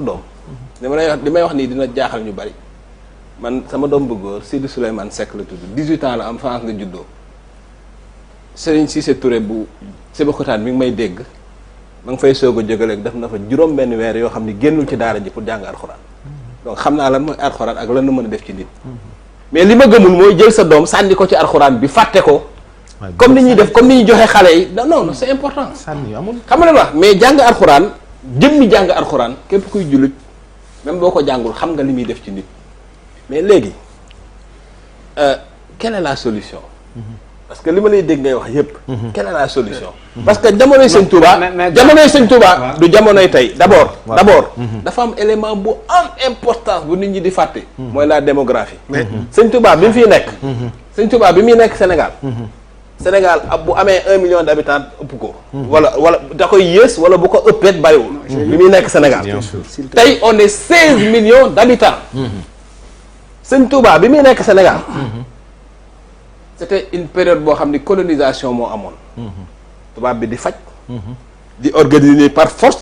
doom li may wax nii dina jaaxal ñu bari man sama doom bu góor Sidi Souleymane Seck la tudd 18 ans la am France la juddoo Serigne Cissé Touré bu Sébikotane mi ngi may dégg ma ngi fay soog a jógaleeg def na fa juróom benn weer yoo xam ni génnul ci daara ji pour jàng alxuraan donc xam naa lan mooy alxuraan ak lan la mën a def ci nit mais li ma gëmul mooy jël sa doom sànni ko ci alxuraan bi fàtte ko comme ni ñuy def comme ni ñuy joxe xale yi non c'est important sànni amul xam nga wax mais jàng alxuraan jëmmi jàng alxuraan képp kuy jullit même boo ko jàngul xam nga li muy def ci nit mais léegi quelle est la solution parce que li ma lay dégg ngay wax yépp quelle est la solution parce que jamonoy sëñ Touba du jamonoy tey d'abord dafa am élément bu am importance bu nit ñi di fàtte mooy la démographie sëñ Touba bi mu fiy nekk sëñ Touba bi muy nekk Sénégal ab bu amee 1 million d'habitants ëpp ko wala da koy yées wala bu ko ëppeet bariwul bi muy nekk Sénégal tey on est 16 millions d'habitants sëñ Touba bi muy nekk Sénégal c'était une période boo xam ni colonisation moo amoon tubaab bi di faj di organiser par force